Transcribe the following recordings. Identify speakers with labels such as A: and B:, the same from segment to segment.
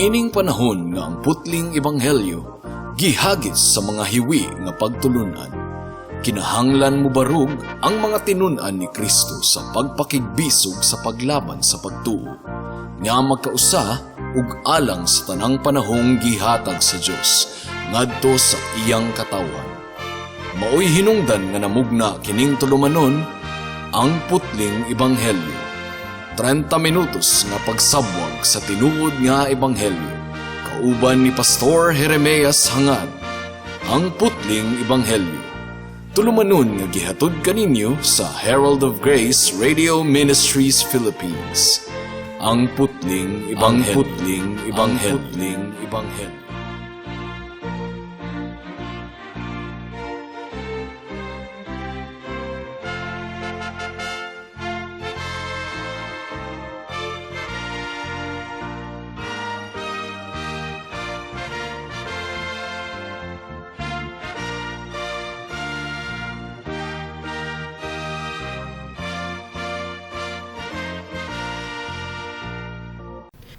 A: Niining panahon nga ang putling ebanghelyo gihagis sa mga hiwi nga pagtulunan. Kinahanglan mobarug ang mga tinun-an ni Kristo sa pagpakigbisog sa paglaban sa pagtuo nga magkausa ug alang sa tanang panahong gihatag sa Dios ngadto sa iyang katawhan. Maoy hinungdan nga namugna kining tulumanon, Ang Putling Ebanghelyo. 30 minutos nga pagsabwag sa tinuod nga ebanghelyo. Kauban ni Pastor Jeremias Hangad. Ang Putling Ebanghelyo. Tulumanon nga gihatod kaninyo sa Herald of Grace Radio Ministries Philippines. Ang Putling Ebanghelyo. Ang Putling Ebanghelyo. Ang Putling Ebanghelyo.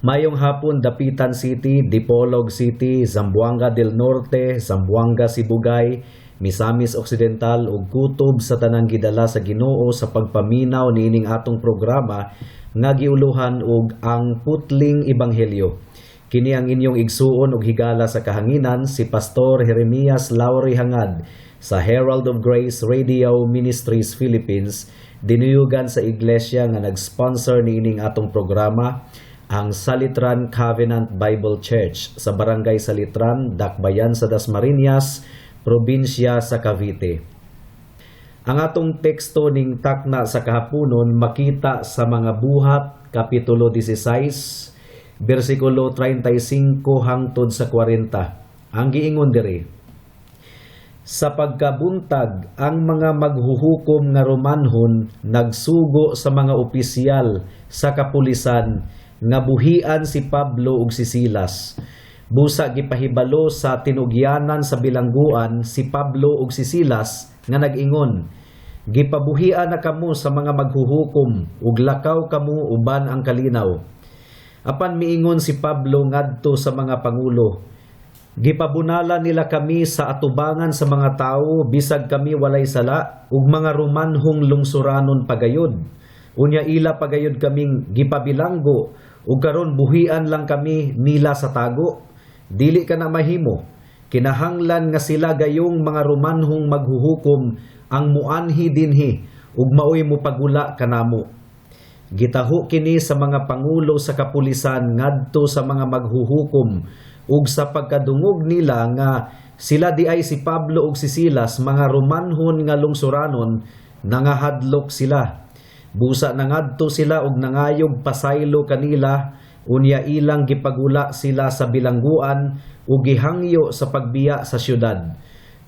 B: Mayong hapon, Dapitan City, Dipolog City, Zamboanga del Norte, Zamboanga Sibugay, Misamis Occidental ug kutob sa tanang gidala sa Ginoo sa pagpaminaw niining atong programa nga giuluhan og Ang Putling Ebanghelyo. Kini ang inyong igsuon og higala sa kahanginan, si Pastor Jeremias Lauri Hangad sa Herald of Grace Radio Ministries Philippines, dinuyugan sa iglesia nga nag-sponsor niining atong programa, ang Salitran Covenant Bible Church sa Barangay Salitran, Dakbayan sa Dasmariñas, probinsya sa Cavite. Ang atong teksto ning takna sa kahaponon makita sa Mga Buhat, Kapitulo 16, bersikulo 35 hangtod sa 40. Ang giingon diri, sa pagkabuntag, ang mga maghuhukom nga Romanhon nagsugo sa mga opisyal sa kapulisan nga buhian si Pablo ug si Silas. Busa gipahibalo sa tinugyanan sa bilangguan si Pablo ug si Silas nga nag-ingon, "Gipabuhian na kamo sa mga maghuhukom ug lakaw kamo uban ang kalinaw." Apan miingon si Pablo ngadto sa mga pangulo, "Gipabunala nila kami sa atubangan sa mga tawo bisag kami walay sala ug mga Romanhong lungsuranon pagayod. Unya ila pagayod kaming gipabilanggo ug karon buhian lang kami nila sa tago. Dili ka na mahimo. Kinahanglan nga sila gayong mga Romanhong maghuhukom ang muanhi dinhi ug maoy mopagula kanamo." Gitaho kini sa mga pangulo sa kapulisan ngadto sa mga maghuhukom, ug sa pagkadungog nila nga sila di ay si Pablo ug si Silas mga Romanhon nga lungsuranon, nangahadlok sila. Busa nangadto sila og nangayog pasaylo kanila, unya ilang gipagula sila sa bilangguan ug gihangyo sa pagbiya sa syudad.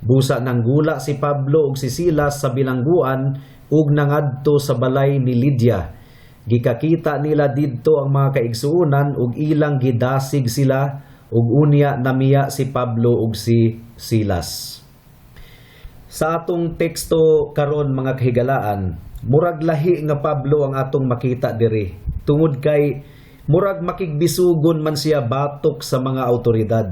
B: Busa nanggula si Pablo ug si Silas sa bilangguan ug nangadto sa balay ni Lydia. Gikakita nila didto ang mga kaigsuonan ug ilang gidasig sila, ug unya namiya si Pablo ug si Silas. Sa atong teksto karon, mga kahigalaan, murag lahi nga Pablo ang atong makita diri tungod kay murag makigbisugon man siya batok sa mga autoridad.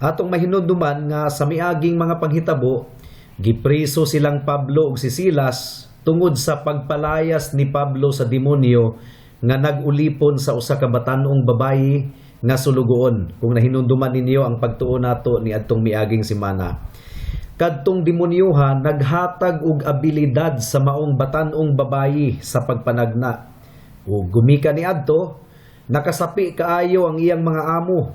B: Atong mahinumduman nga sa miaging mga panghitabo, gipriso silang Pablo ug si Silas tungod sa pagpalayas ni Pablo sa demonyo nga nag-ulipon sa usa ka batan-ong babayi nga sulugoon. Kung nahinumduman ninyo ang pagtuo nato ni adtong miaging semana. Kadtong demonyoha naghatag og abilidad sa maong batan-ong babayi sa pagpanagna. Ug gumika ni adto, nakasapi kaayo ang iyang mga amo.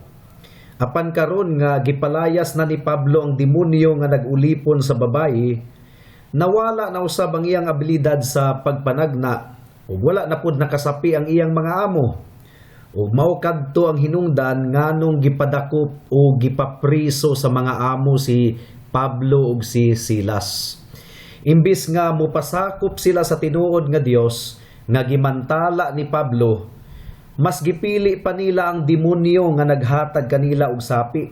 B: Apan karon nga gipalayas na ni Pablo ang demonyo nga nag-ulipon sa babayi, nawala na usab ang iyang abilidad sa pagpanagna ug wala na pud nakasapi ang iyang mga amo. Ug mao kadto ang hinungdan nganong gipadakop o gipapriso sa mga amo si Pablo ug si Silas. Imbis nga mopasakop sila sa tinuod nga Dios nga gimantala ni Pablo, mas gipili pa nila ang demonyo nga naghatag kanila og sapi.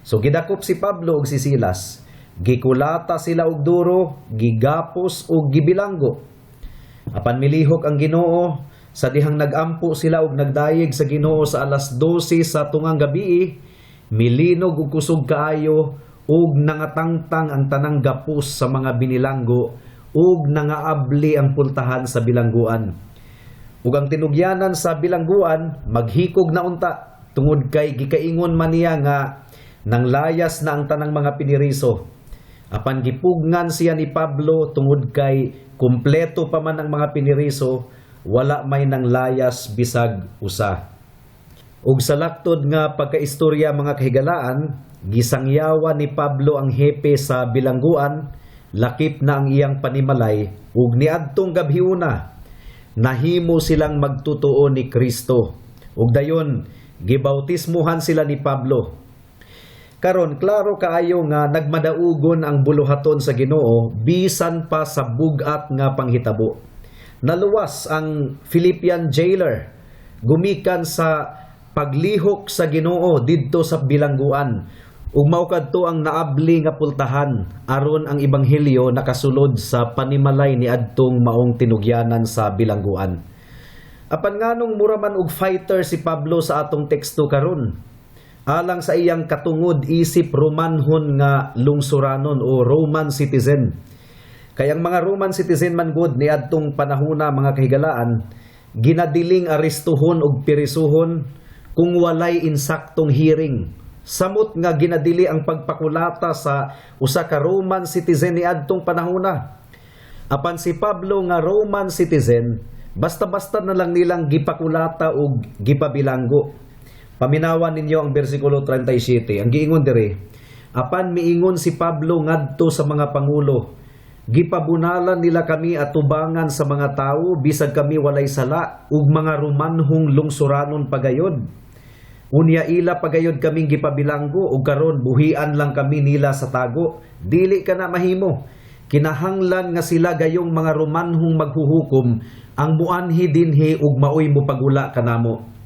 B: So gidakop si Pablo ug si Silas, gikulata sila og duro, gigapos ug gibilanggo. Apan milihok ang Ginoo Sa dihang nagampo sila og nagdayeg sa Ginoo sa alas 12 sa tungang gabii, milinog og kusog kaayo ug nangatangtang ang tanang gapos sa mga binilanggo ug nangaabli ang pultahan sa bilangguan. Ug ang tinugyanan sa bilangguan maghikog na unta tungod kay gikaingon man niya nga nanglayas na ang tanang mga piniriso. Apan gipugngan siya ni Pablo tungod kay kumpleto pa man ang mga piniriso, wala may nanglayas bisag usa. Ug sa laktod nga pagkaistorya, mga kahigalaan, gisangyawan ni Pablo ang hepe sa bilangguan, lakip na ang iyang panimalay, ug niadtong gabhiuna nahimo silang magtotoo ni Kristo. Ug dayon gibautismuhan sila ni Pablo. Karon, klaro kaayo nga nagmadaugon ang buluhaton sa Ginoo bisan pa sa bug-at nga panghitabo. Naluwas ang Philippian jailer gumikan sa paglihok sa Ginoo didto sa bilangguan, ug mao kadto ang naabli nga pultahan aron ang ebanghelyo nakasulod sa panimalay ni adtong maong tinugyanan sa bilangguan. Apan nganong mura man og fighter si Pablo sa atong teksto karon? Alang sa iyang katungod isip Romanhon nga lungsuranon o Roman citizen. Kay ang mga Roman citizen man gud niadtong panahona, mga kahigalaan, ginadiling arestuhon og pirisuhon kung walay insaktong hearing. Samot nga ginadili ang pagpakulata sa usa ka Roman citizen niadtong panahona. Apan si Pablo nga Roman citizen, basta-basta na lang nilang gipakulata og gipabilanggo. Paminawan ninyo ang bersikulo 37. Ang giingon diri, "Apan miingon si Pablo ngadto sa mga pangulo, 'Gipabunalan nila kami atubangan sa mga tawo bisag kami walay sala ug mga Romanhong lungsuranon pagayod. Unya ila pagayod kaming gipabilanggo ug karon buhian lang kami nila sa tago. Dili kana mahimo. Kinahanglan nga sila gayong mga Romanhong maghuhukom ang muanhi dinhi ug maoy mopagula kanamo.'"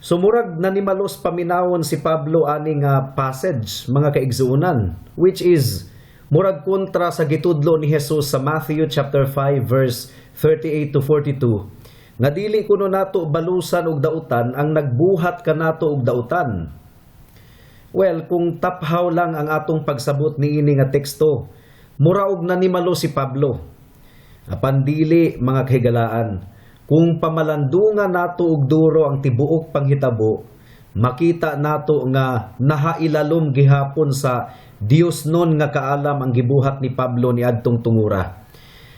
B: So murag nanimalos paminawon si Pablo ani nga passage, mga kaigsuonan, which is murag kontra sa gitudlo ni Jesus sa Matthew chapter 5 verse 38 to 42 nga dili kuno nato balusan og dautan ang nagbuhat kanato og dautan. Well, kung taphaw lang ang atong pagsabot niini nga teksto, mura og nanimalo si Pablo. Apan dili, mga kahigalaan. Kung pamalandungan nato og duro ang tibuok panghitabo, makita nato nga nahailalom gihapon sa Dios nun nga kaalam ang gibuhat ni Pablo ni adtong tungura.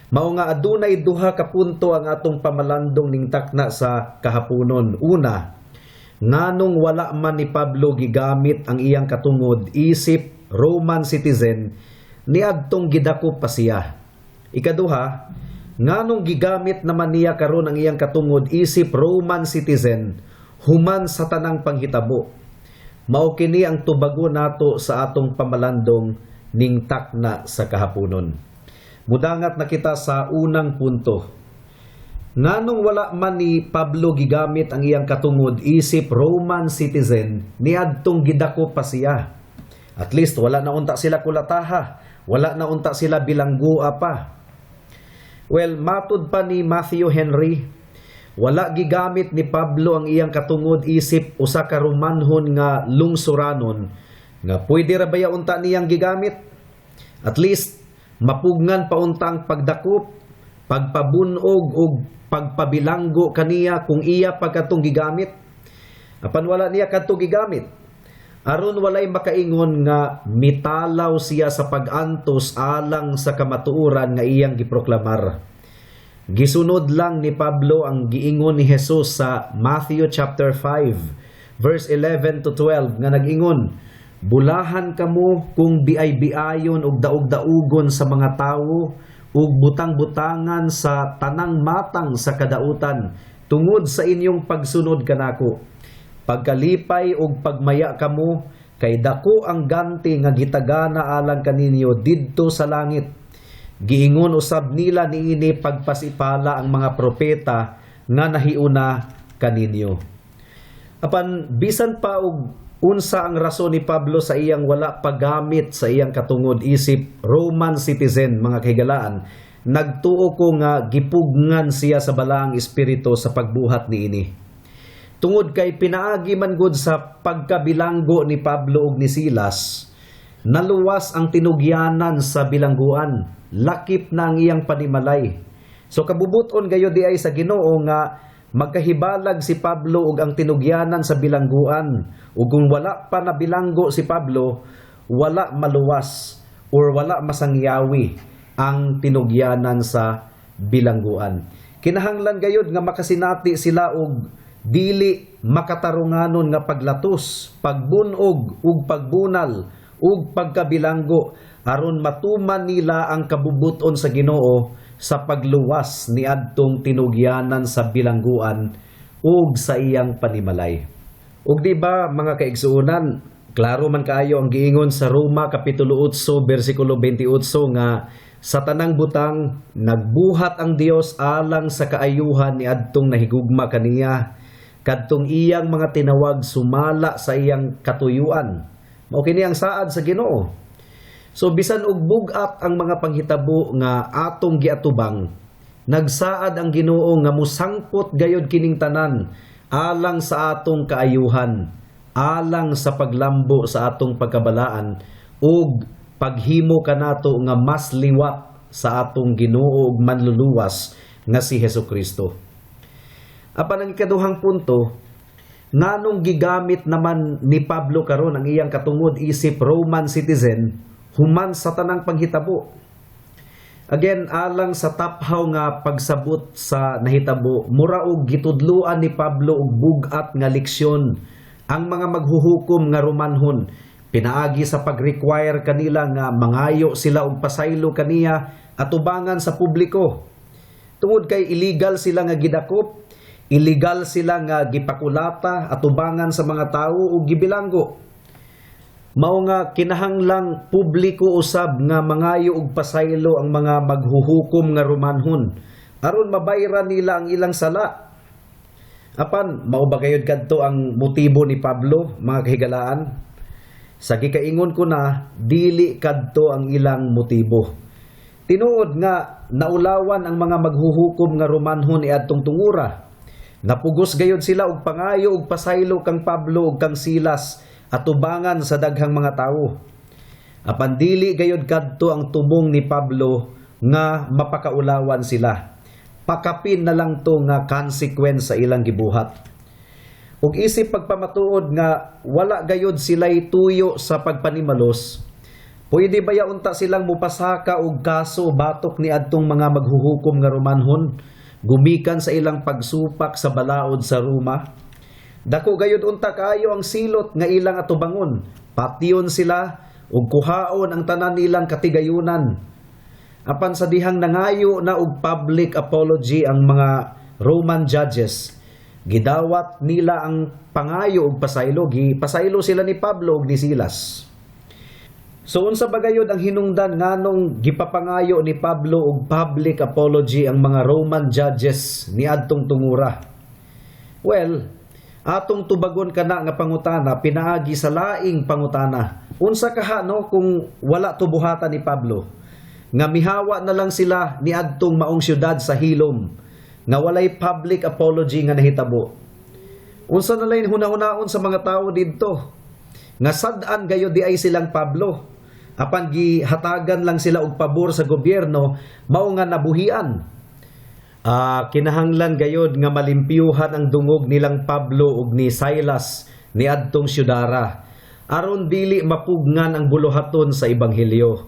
B: Mao nga adunay duha ka punto ang atong pamalandong ning takna sa kahaponon. Una, nganong wala man ni Pablo gigamit ang iyang katungod isip Roman citizen niadtong gidakop pa siya? Ikaduha, nganong gigamit naman niya karon ang iyang katungod isip Roman citizen human sa tanang panghitabo? Mao kini ang tubago nato sa atong pamalandong ning takna sa kahaponon. Mudangat na kita sa unang punto. Nganong wala man ni Pablo gigamit ang iyang katungod isip Roman citizen niadtong gidako pa siya? At least wala na unta sila kulataha, wala na unta sila bilanggoa pa. Well, matud pa ni Matthew Henry, wala gigamit ni Pablo ang iyang katungod isip usa ka Romanhon nga lungsuranon nga pwede ra baya unta niyang gigamit. At least mapugngan pa unta ang pagdakop, pagpabunog ug pagpabilanggo kaniya kung iya pa katong gigamit. Apan wala niya kadto gigamit. Aron walay makaingon nga mitalaw siya sa pag-antos alang sa kamatuoran nga iyang giproklamar. Gisunod lang ni Pablo ang giingon ni Jesus sa Matthew chapter 5 verse 11 to 12 nga nag-ingon, "Bulahan kamo kung biay-biayon ug daog-daugon sa mga tawo ug butang-butangan sa tanang matang sa kadautan tungod sa inyong pagsunod kanako. Pagkalipay ug pagmaya kamo kay dako ang ganti nga gitagana alang kaninyo didto sa langit. Giingon usab nila niini pagpasipala ang mga propeta nga nahiuna kaninyo." Apan bisan pa og unsa ang rason ni Pablo sa iyang wala paggamit sa iyang katungod isip Roman citizen, mga kahigalaan, Nagtuo ko nga gipugngan siya sa Balaang Espiritu sa pagbuhat niini. Tungod kay pinaagi man gud sa pagkabilanggo ni Pablo ug ni Silas, naluwas ang tinugyanan sa bilangguan, lakip na ang iyang panimalay. So kabubuton gayud diay sa Ginoo nga magkahibalag si Pablo ug ang tinugyanan sa bilangguan, ug kung wala pa nabilanggo si Pablo, wala maluwas or wala masangyawi ang tinugyanan sa bilangguan. Kinahanglan gayud nga makasinati sila og dili makatarunganon nga paglatos, pagbunog ug pagbunal ug pagkabilanggo aron matuman nila ang kabubuton sa Ginoo sa pagluwas niadtong tinugyanan sa bilangguan ug sa iyang panimalay. Ug di ba, mga kaigsuonan, klaro man kaayo ang giingon sa Roma kapitulo 8 bersikulo 28 nga sa tanang butang nagbuhat ang Dios alang sa kaayuhan niadtong nahigugma kaniya, kadtong iyang mga tinawag sumala sa iyang katuyuan? Mao kini ang saad sa Ginoo. So bisan og bug-at ang mga panghitabo nga atong giatubang, nagsaad ang Ginoo nga musangpot gayod kining tanan alang sa atong kaayuhan, alang sa paglambo sa atong pagkabalaan ug paghimo kanato nga mas liwat sa atong Ginoo ug Manluluwas nga si Hesus Kristo. Apan ang ikaduhang punto, nganong gigamit naman ni Pablo karon ang iyang katungod isip Roman citizen human sa tanang panghitabo? Again, alang sa taphaw nga pagsabot sa nahitabo, mura og gitudluan ni Pablo og bug-at nga leksyon ang mga maghuhukom nga Romanhon pinaagi sa pag-require kanila nga mangayo sila og pasaylo kaniya atubangan sa publiko. Tungod kay illegal sila nga gidakop, illegal sila nga gipakulata atubangan sa mga tawo ug gibilanggo. Mao nga kinahanglang publiko usab nga mangayo og pasaylo ang mga maghuhukom nga Romanhon aron mabayran nila ang ilang sala. Apan mao ba gayud kadto ang motibo ni Pablo, mga kahigalaan? Sa gikaingon ko na, dili kadto ang ilang motibo. Tinuod nga naulawan ang mga maghuhukom nga Romanhon iadtong tungura. Napugos gayud sila og pangayo og pasaylo kang Pablo ug kang Silas atubangan sa daghang mga tawo. Apan dili gayud kadto ang tumong ni Pablo nga mapakaulawan sila. Pakapin na lang to nga consequence sa ilang gibuhat. Ug isip pagpamatuod nga wala gayud sila'y tuyo sa pagpanimalos, pwede ba ya unta silang mupasaka og kaso batok ni adtong mga maghuhukom nga Romanhon gumikan sa ilang pagsupak sa balaod sa Roma? Dako gayud unta kaayo ang silot nga ilang atubangon. Patyon sila ug kuhaon ang tanan nilang katigayunan. Apan sa dihang nangayo na og public apology ang mga Roman judges, gidawat nila ang pangayo og pasaylo, gipasaylo sila ni Pablo ug ni Silas. So unsa ba gayud ang hinungdan nganong gipapangayo ni Pablo og public apology ang mga Roman judges niadtong tungura? Well, atong tubagon kana nga pangutana pinaagi sa laing pangutana. Unsa kaha no kung wala to buhatan ni Pablo? Nga mihawa na lang sila niadtong maong syudad sa hilom nga walay public apology nga nahitabo. Unsa na lang hunahunaon sa mga tawo didto? Nga sad-an gayud diay silang Pablo. Apan gihatagan lang sila og pabor sa gobyerno, mao nga nabuhian. Kinahanglan gayod nga malimpyuhan ang dungog nilang Pablo ug ni Silas niadtong syudara aron dili mapugngan ang buluhaton sa ebanghelyo.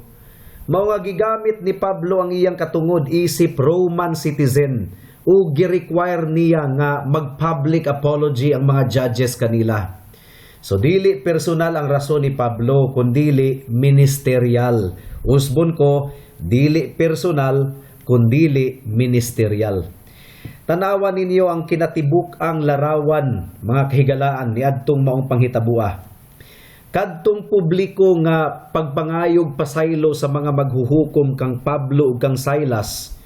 B: Mao nga gigamit ni Pablo ang iyang katungod isip Roman citizen ug gi-require niya nga mag-public apology ang mga judges kanila. So dili personal ang rason ni Pablo kundili ministerial. Usbon ko, dili personal kundili ministerial. Tanawa ninyo ang kinatibuk-ang larawan, mga kahigalaan, niadtong maong panghitabua. Kadtong publiko nga pagpangayog pasaylo sa mga maghuhukom kang Pablo ug kang Silas,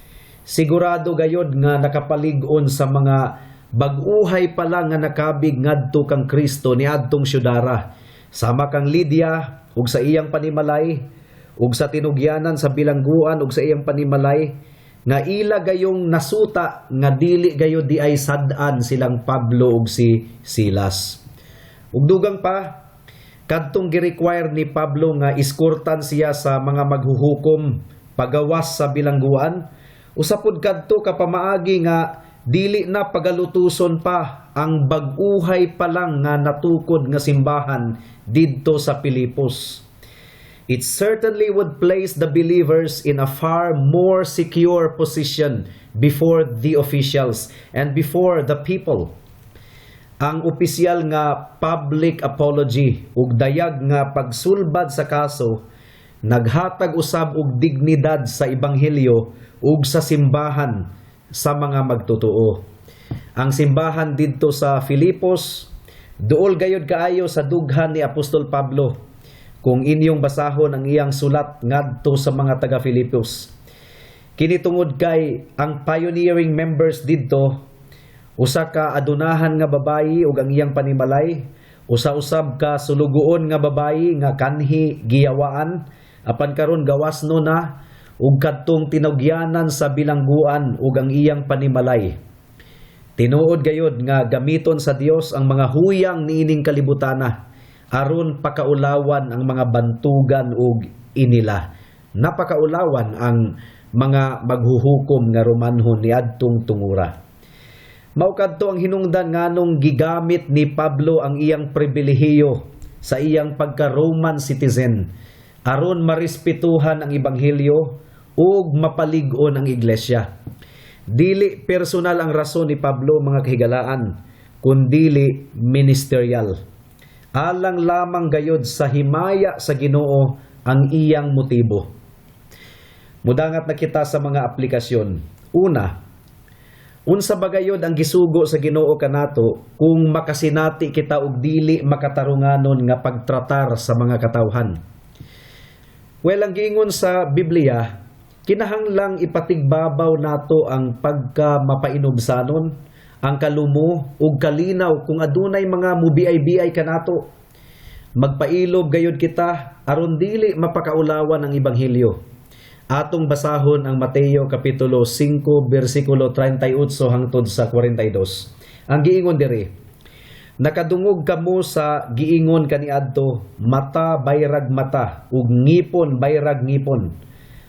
B: sigurado gayod nga nakapalig-on sa mga bag-uhay pa lang nga nakabig ngadto kang Kristo niadtong syudara. Sama kang Lydia ug sa iyang panimalay, ug sa tinugyanan sa bilangguan ug sa iyang panimalay. nga ila gayong nasuta nga dili gayod diay sad-an silang Pablo ug si Silas. Ug dugang pa, kadtong gi-require ni Pablo nga iskortan siya sa mga maghuhukom pagawas sa bilangguan, usa pud kadto ka pamaagi nga dili na pagalutuson pa ang bag-uhay pa lang nga natukod nga simbahan didto sa Pilipos. It certainly would place the believers in a far more secure position before the officials and before the people. Ang opisyal nga public apology ug dayag nga pagsulbad sa kaso naghatag usab og dignidad sa ebanghelyo ug sa simbahan sa mga magtotoo. Ang simbahan didto sa Filipos duol gayod kaayo sa dughan ni Apostol Pablo kung inyong basahon ang iyang sulat ngadto sa mga taga Filipos. Kini tungod kay ang pioneering members didto usa ka adunahan nga babayi ug ang iyang panimalay, usa-usab ka sulugoon nga babayi nga kanhi giyawaan apan karon gawas no na, ug kadtong tinugyanan sa bilangguan ug ang iyang panimalay. Tinuod gayod nga gamiton sa Dios ang mga huyang niining kalibutana aron pakaulawan ang mga bantugan ug inila. Napakaulawan ang mga maghuhukom nga Romanhon niadtong tungura. Mao kadto ang hinungdan nganong gigamit ni Pablo ang iyang pribilehiyo sa iyang pagka-Roman citizen aron marespetuhan ang ebanghelyo ug mapalig-on ang iglesia. Dili personal ang rason ni Pablo, mga kahigalaan, kundili ministerial. Alang lamang gayod sa himaya sa Ginoo ang iyang motibo. Mudangat na kita sa mga aplikasyon. Una, unsa ba gayod ang gisugo sa Ginoo kanato kung makasinati kita og dili makatarunganon nga pagtratar sa mga katawhan? Well, ang giingon sa Biblia, kinahanglang ipatigbabaw nato ang pagka mapainubsanon, ang kalumo ug kalinaw kung adunay mga mubiay-biay kanato. Magpailob gayod kita aron dili mapakaulawan ang ebanghelyo. Atong basahon ang Mateo kapitulo 5 bersikulo 38 hangtod sa 42. Ang giingon diri, "Nakadungog kamo sa giingon kaniadto, mata bayrag mata ug ngipon bayrag ngipon.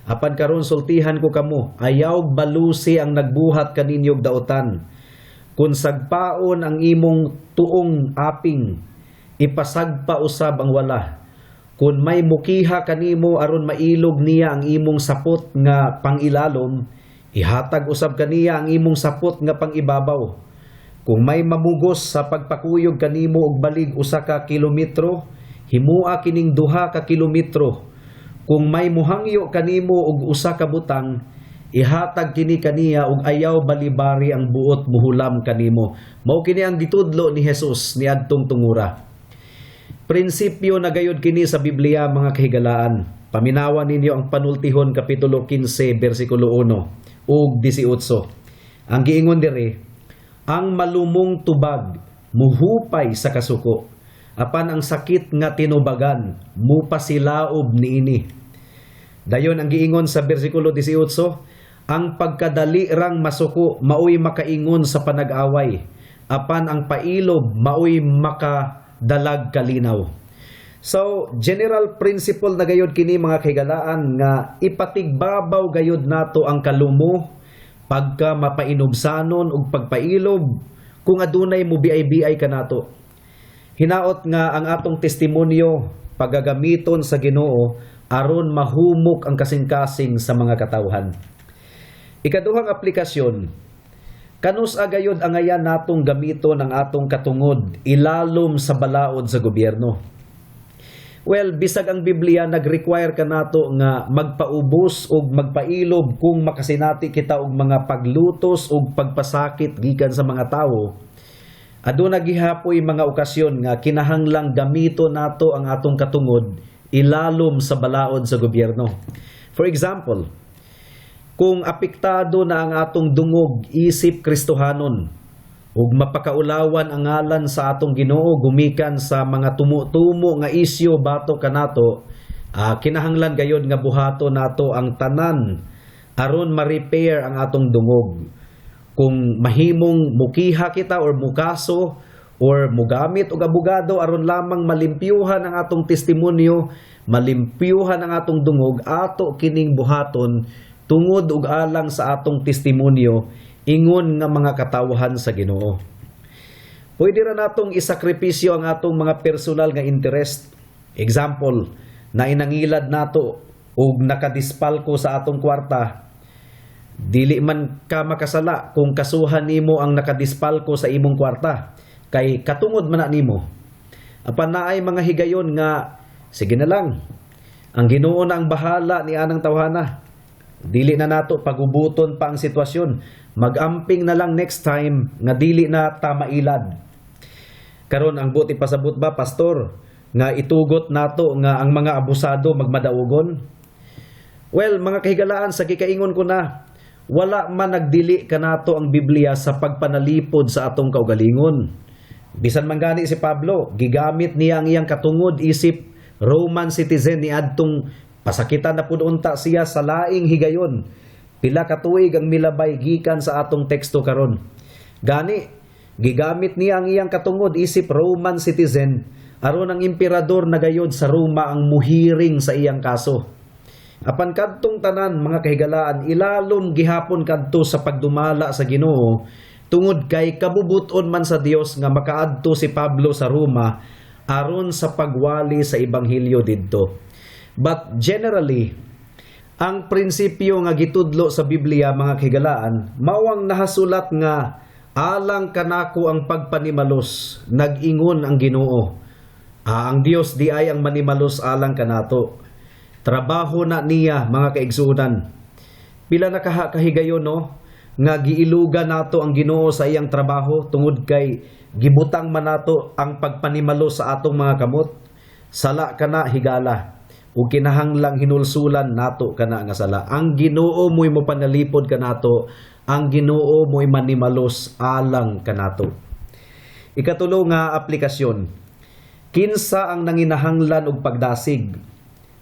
B: Apan karon sultihan ko kamo, ayaw balusi ang nagbuhat kaninyog daotan. Kung sagpaon ang imong tuong aping, ipasagpa usab ang wala. Kung may mukiha kanimo aron mailog niya ang imong sapot nga pangilalom, ihatag usab kaniya ang imong sapot nga pangibabaw. Kung may mamugos sa pagpakuyog kanimo og balig 1 ka kilometro, himua kining 2 ka kilometro. Kung may muhangyo kanimo og usa ka butang, ihatag kini kaniya ug ayaw balibari ang buot muhulam kanimo." Mao kini ang gitudlo ni Jesus niadtong tungura. Prinsipyo na gayod kini sa Biblia, mga kahigalaan. Paminawan ninyo ang Panultihon kapitulo 15 bersikulo 1 ug 18. Ang giingon diri, "Ang malumong tubag muhupay sa kasuko, apan ang sakit nga tinubagan mupasilaob niini." Dayon ang giingon sa bersikulo 18, "Ang pagkadali rang masuko maoy makaingon sa panag-away, apan ang pailob maoy makadalag kalinaw." So, general principle na gayod kini, mga kahigalaan, nga ipatigbabaw gayod nato ang kalumo, pagka mapainubsanon ug pagpailob kung adunay mo biay-biay kanato. Hinaot nga ang atong testimonyo pagagamiton sa Ginoo aron mahumok ang kasing-kasing sa mga katawhan. Ikaduhang aplikasyon, kanus-a gayod angayan natong gamiton ang atong katungod ilalom sa balaod sa gobyerno? Well, bisag ang Biblia nag-require kanato nga magpaubos ug magpailob kung makasinati kita og mga paglutos ug pagpasakit gikan sa mga tawo, aduna gihapoy mga okasyon nga kinahanglang gamito nato ang atong katungod ilalom sa balaod sa gobyerno. For example, kung apektado na ang atong dungog isip Kristohanon ug mapakaulawan ang ngalan sa atong Ginoo gumikan sa mga tumo-tumo nga isyu batok kanato, kinahanglan gayod nga buhato nato ang tanan aron ma-repair ang atong dungog. Kung mahimong mukiha kita or mukaso or mugamit og abogado aron lamang malimpyuhan ang atong testimonyo, malimpyuhan ang atong dungog, ato kining buhaton tungod ug alang sa atong testimonyo ingon nga mga katawhan sa Ginoo. Pwede ra natong isakripisyo ang atong mga personal nga interest. Example, na inangilad nato og nakadispalko sa atong kwarta, dili man ka makasala kung kasuhan nimo ang nakadispalko sa imong kwarta kay katungod man na nimo. Apan naay mga higayon nga sige na lang. Ang Ginoo na ang bahala ni anang tawhana. Dili na nato pagubuton pa ang sitwasyon. Magamping na lang next time nga dili na ta mailad. Karon, ang buot ipasabot ba, pastor, nga itugot nato nga ang mga abusado magmadaugon? Well, mga kahigalaan, sa gikaingon ko na, wala man nagdili kanato ang Biblia sa pagpanalipod sa atong kaugalingon. Bisan man gani si Pablo, gigamit niya ang iyang katungod isip Roman citizen ni adtong pasakitan na pud unta siya sa laing higayon. Pila ka tuig ang milabay gikan sa atong teksto karon. Gani, gigamit niya ang iyang katungod isip Roman citizen aron ang emperador na gayod sa Roma ang muhiring sa iyang kaso. Apan kadtong tanan, mga kahigalaan, ilalom gihapon kadto sa pagdumala sa Ginoo tungod kay kabubuton man sa Dios nga makaadto si Pablo sa Roma aron sa pagwali sa ebanghelyo didto. But generally, ang prinsipyo nga gitudlo sa Biblia, mga kahigalaan, mao ang nahasulat nga "Alang kanako ang pagpanimalos, nag-ingon ang Ginoo." Ah, ang Dios di ay ang manimalos alang kanato. Trabaho na niya, mga kaigsuonan. Pila na kahigayon, no, nga giilugan nato ang Ginoo sa iyang trabaho tungod kay gibutang man nato ang pagpanimalos sa atong mga kamot. Sala kana, higala, ug kinahanglang hinulsulan nato kana nga sala. Ang Ginoo mo'y mopanalipod kanato, ang Ginoo mo'y manimalos alang kanato. Ikatulo nga aplikasyon. Kinsa ang nanginahanglan og pagdasig?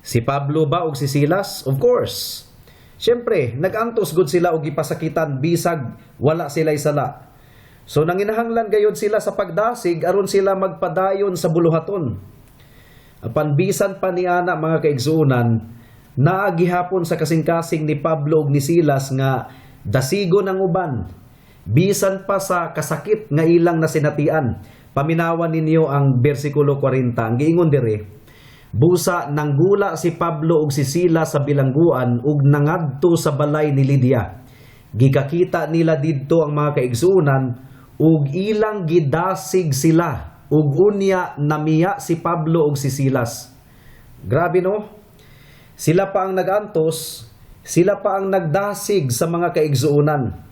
B: Si Pablo ba og si Silas? Of course. Siyempre, nag-antos gud sila og gipasakitan bisag wala sila sala. So nanginahanglan gayud sila sa pagdasig aron sila magpadayon sa buluhaton. Apan bisan pa ni ana, mga kaigsuonan, naa gihapon sa kasing-kasing ni Pablo ug ni Silas nga dasigon ang uban bisan pa sa kasakit nga ilang nasinatian. Paminawan ninyo ang bersikulo 40. Ang giingon dire, "Busa nanggula si Pablo ug si Silas sa bilangguan ug nangadto sa balay ni Lydia. Gikakita nila didto ang mga kaigsuonan ug ilang gidasig sila, ug unya namiya si Pablo ug si Silas." Grabe, no? Sila pa ang nagantos, sila pa ang nagdasig sa mga kaigsuonan.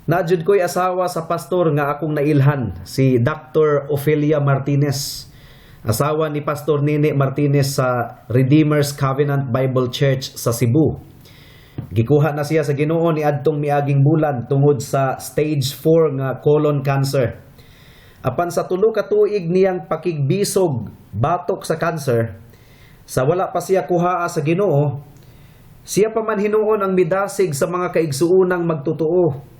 B: Naa jud ko'y asawa sa pastor nga akong nailhan, si Dr. Ophelia Martinez. Asawa ni Pastor Nene Martinez sa Redeemer's Covenant Bible Church sa Cebu. Gikuha na siya sa Ginoo ni adtong miaging bulan tungod sa stage 4 nga colon cancer. Apan sa 3 ka tuig niyang pakigbisog batok sa cancer, sa wala pa siya kuhaa sa Ginoo, siya pa man hinuon ang midasig sa mga kaigsuunang magtutuo.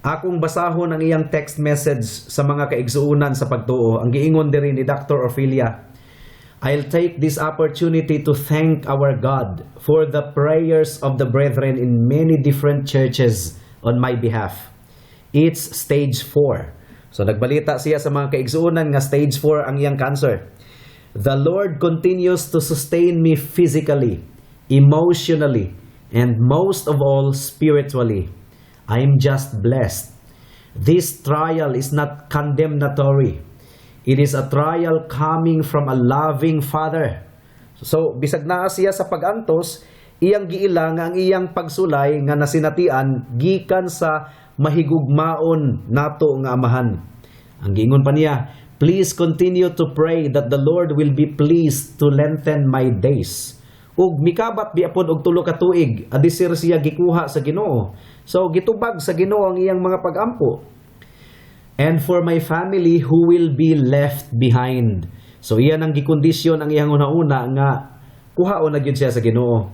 B: Akong basahon ang iyang text message sa mga kaigsuunan sa pagtuo. Ang giingon diri ni Dr. Ophelia, "I'll take this opportunity to thank our God for the prayers of the brethren in many different churches on my behalf. It's stage 4." So nagbalita siya sa mga kaigsuunan nga stage 4 ang iyang cancer. "The Lord continues to sustain me physically, emotionally, and most of all spiritually. I'm just blessed. This trial is not condemnatory. It is a trial coming from a loving Father." So, bisag naa siya sa pag-antos, iyang giila nga ang iyang pagsulay nga nasinatian gikan sa mahigugmaon nato nga Amahan. Ang giingon pa niya, "Please continue to pray that the Lord will be pleased to lengthen my days." Ug mikabat biya pod og 3 ka tuig adisir siya gikuha sa Ginoo. So gitubag sa Ginoo ang iyang mga pagampo. "And for my family who will be left behind." So iyan ang gikondisyon ang iyang una-una nga kuhaon na gyud siya sa Ginoo.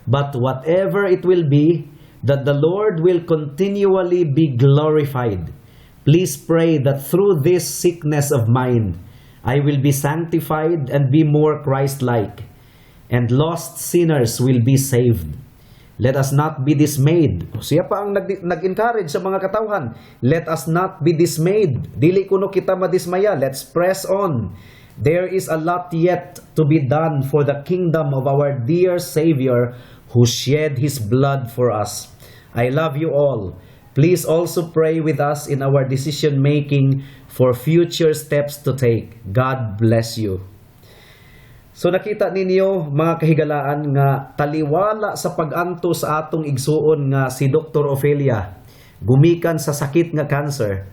B: But whatever it will be, that the Lord will continually be glorified. Please pray that through this sickness of mine, I will be sanctified and be more Christ-like, and lost sinners will be saved. Let us not be dismayed. Siya pa ang nag-encourage sa mga katawhan. Let us not be dismayed. Dili kuno kita madismaya. Let's press on. There is a lot yet to be done for the kingdom of our dear Savior who shed His blood for us. I love you all. Please also pray with us in our decision making for future steps to take. God bless you. So nakita ninyo, mga kahigalaan, nga taliwala sa pag-anto sa atong igsuon nga si Dr. Ophelia gumikan sa sakit nga cancer,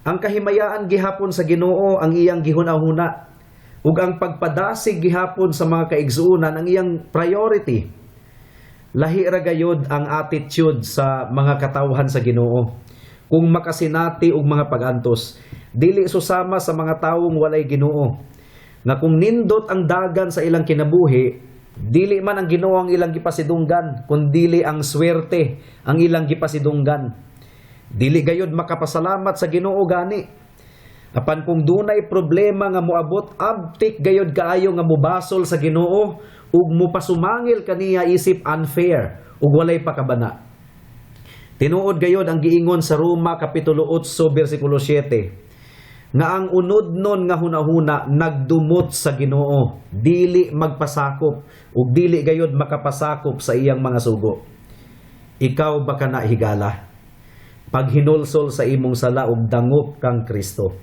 B: ang kahimayaan gihapon sa Ginoo ang iyang gihuna-huna ug ang pagpadasig gihapon sa mga kaigsuonan ang iyang priority. Lahi ra gayud ang attitude sa mga katawhan sa Ginoo kung makasinati og mga pag-antos. Dili susama sa mga tawong walay Ginoo nga kung nindot ang dagan sa ilang kinabuhi, dili man ang Ginoo ang ilang gipasidunggan, kundili ang swerte ang ilang gipasidunggan. Dili gayud makapasalamat sa Ginoo gani. Apan kung dunay problema nga moabot, abtik gayud kaayo nga mobasol sa Ginoo ug mopasumangil kaniya isip unfair ug walay pakabana. Tinuod gayud ang giingon sa Roma kapitulo 8 bersikulo 7 nga ang unodnon nga hunahuna nagdumot sa Ginoo, dili magpasakop ug dili gayud makapasakop sa iyang mga sugo. Ikaw ba kana, higala? Paghinulsol sa imong sala ug dangop kang Kristo.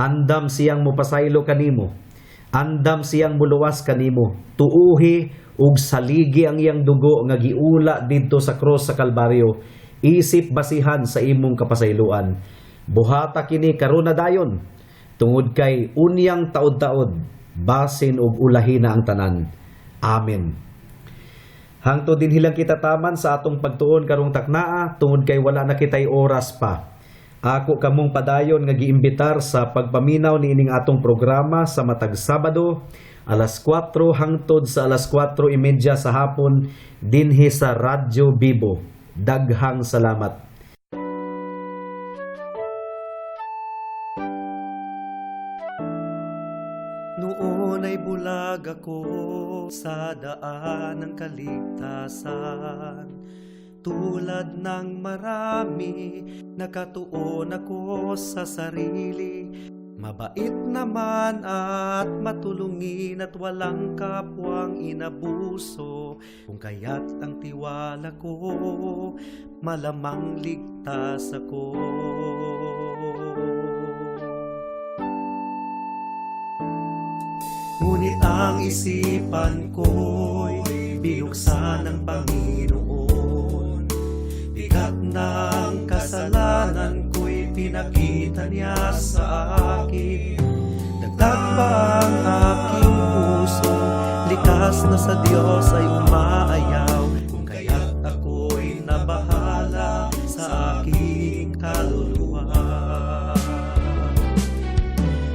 B: Andam siyang mopasaylo kanimo. Andam siyang muluwas kanimo. Tuuhi ug saligi ang iyang dugo nga giula didto sa cross sa Kalbaryo isip basihan sa imong kapasayloan. Buhata kini karon na dayon, tungod kay unyang taod-taod basin og ulahi na ang tanan. Amen. Hangtod dinhi lang kita taman sa atong pagtuon karong taknaa, tungod kay wala na kitay oras pa. Ako kamong padayon nga giimbitar sa pagpaminaw niining atong programa sa matag Sabado alas 4 hangtod sa alas 4:30 sa hapon dinhi sa Radyo Bibo. Daghang salamat.
C: Noon ay bulag ako sa daan ng kaligtasan. Tulad ng marami, nakatuon ako sa sarili. Mabait naman at matulungin at walang kapwang inabuso. Kung kaya't ang tiwala ko, malamang ligtas ako. Ngunit ang isipan ko'y binuksan ng Panginoon. Bigat ng kasalanan ko'y pinakita niya sa akin. Dagdag pa ang aking puso, likas na sa Diyos ay umaayaw. Kung kaya't ako'y nabahala sa aking kaluluwa.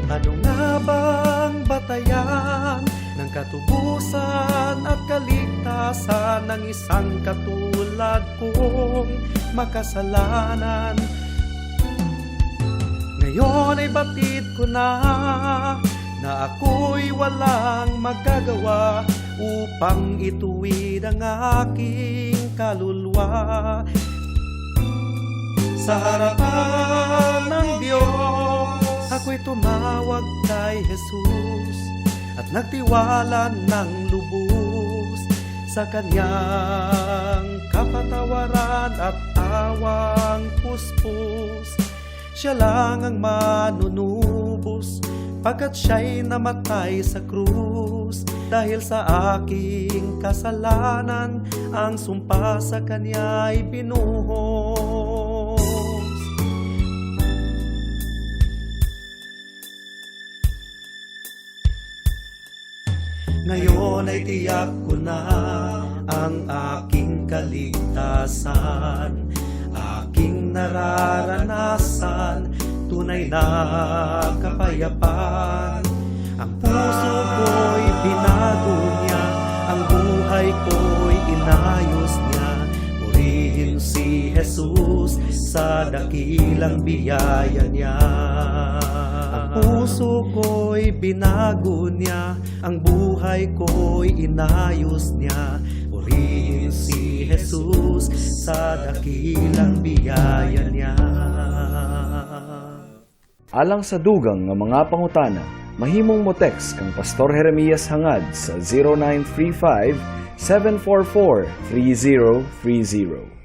C: Ano nga bang batayan ng katubusan at kaligtasan ng isang katulad kong makasalanan? Ngayon ay batid ko na na ako'y walang magagawa upang ituwid ang aking kaluluwa. Sa harapan ng Diyos, ako'y tumawag kay Jesus at nagtiwala ng lubos sa kanyang kapatawaran at awang puspos. Siya lang ang manunubos pagkat siya'y namatay sa krus. Dahil sa aking kasalanan, ang sumpa sa kanya'y binuhos. Ngayon ay tiyak ko na ang aking kaligtasan, aking nararanasan, tunay na kapayapaan. Ang puso ko'y binago niya, ang buhay ko'y inayos. sa dakilang biyaya niya. Ang puso ko'y binago niya, ang buhay ko'y inayos niya. Purihin si Jesus sa dakilang biyaya niya.
A: Alang sa dugang nga mga pangutana, mahimong mo text kang Pastor Jeremias Hangad sa 0935 744 3030.